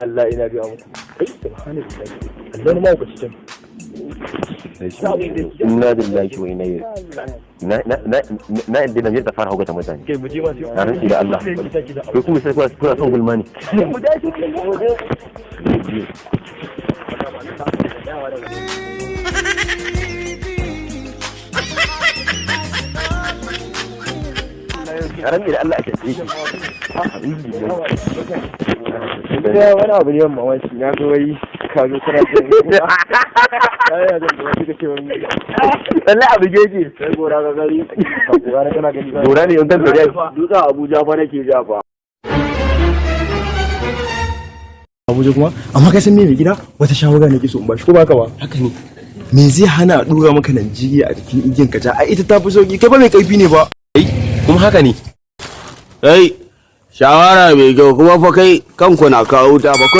Allah, ina biya muku. Kai, subhanallahi, Allah ne ma ku cikin. Inna lillahi wa inna ilaihi na na na na inda Najeriya ta fara haukata mutane. Kai, mu je ma sai. Na rantsi da Allah. Kai kuma sai kuna son gulma ne. Mu dace mu je. Na rantsi da Allah a tafi shi. Ya wani abu ne mamaki, na ga wai ka zo kana jin ya zan da wasu kake wani. Lallai abu geji. Sai gora ga gari ka gora kana gani ba. Gora ne yankan doriya. Dutsen Abuja fa nake ja fa. Abuja kuma, amma ka san me, mai gida, wata shawara nake so in bashi, ko baka ba? Haka ne. Me zai hana a dora maka Najeriya a jikin igiyan ka ja? Ai ita ta fi sauki, kai ba mai karfi ne ba. Kuma haka ne. Kai, shawara mai kyau kuma fa, kai kanku na kawo ta ba.